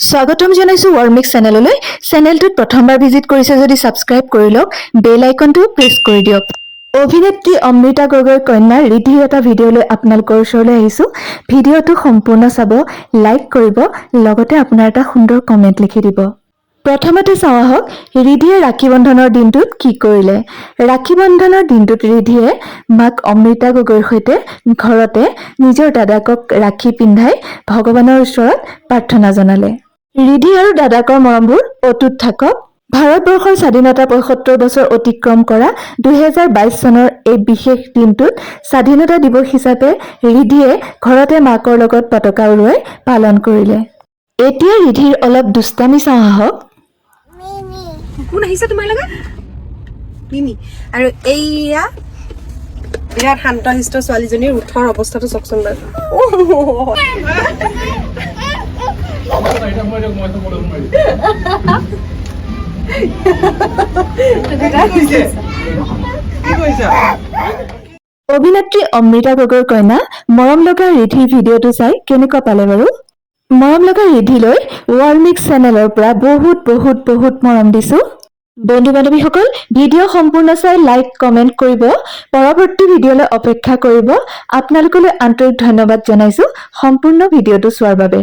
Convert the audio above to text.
স্বাগতম জনাইছোঁ ৱৰ্মিক্স চেনেললৈ। চেনেলটোত প্ৰথমবাৰ ভিজিট কৰিছে যদি ছাবস্ক্ৰাইব কৰি লওক, বেল আইকনটো প্ৰেছ কৰি দিয়ক। অভিনেত্ৰী অমৃতা গগৈৰ কন্যা ৰিধিৰ এটা ভিডিঅ' লৈ আপোনালোকৰ ওচৰলৈ আহিছোঁ। ভিডিঅ'টো সম্পূৰ্ণ চাব, লাইক কৰিব, লগতে আপোনাৰ এটা সুন্দৰ কমেণ্ট লিখি দিব। প্ৰথমতে চাওঁ আহক ৰিধিয়ে ৰাখী বন্ধনৰ দিনটোত কি কৰিলে। ৰাখী বন্ধনৰ দিনটোত ৰিধিয়ে মাক অমৃতা গগৈৰ সৈতে ঘৰতে নিজৰ দাদাকক ৰাখী পিন্ধাই ভগৱানৰ ওচৰত প্ৰাৰ্থনা জনালে। ৰিধি আৰু দাদাকৰ মৰমবোৰ অটুট থাকক। ভাৰতবৰ্ষৰ স্বাধীনতা 75 বছৰ অতিক্ৰম কৰা 2022 চনৰ এই বিশেষ দিনটোত স্বাধীনতা দিৱস হিচাপে ৰিধিয়ে ঘৰতে মাকৰ লগত পতাকা উৰুৱাই পালন কৰিলে। এতিয়া ৰিধিৰ অলপ দুষ্টামি চাওঁ আহক। কোন আহিছে তোমাৰ লগত? মিমি। আৰু এইয়া বিৰাট শান্ত শিষ্ট ছোৱালীজনীৰ ওঠৰ অৱস্থাটো চাওকচোন বাৰু। অভিনেত্ৰী অমৃতা গগৈৰ কন্যা মৰম লগা ৰিধিৰ ভিডিঅ'টো চাই কেনেকুৱা পালে বাৰু? মৰম লগা ৰিধিলৈ ৱৰ্ল্ড চেনেলৰ পৰা বহুত বহুত বহুত মৰম দিছোঁ। বন্ধু বান্ধৱীসকল, ভিডিঅ' সম্পূৰ্ণ চাই লাইক, কমেণ্ট কৰিব। পৰৱৰ্তী ভিডিঅ'লৈ অপেক্ষা কৰিব। আপোনালোকলৈ আন্তৰিক ধন্যবাদ জনাইছোঁ সম্পূৰ্ণ ভিডিঅ'টো চোৱাৰ বাবে।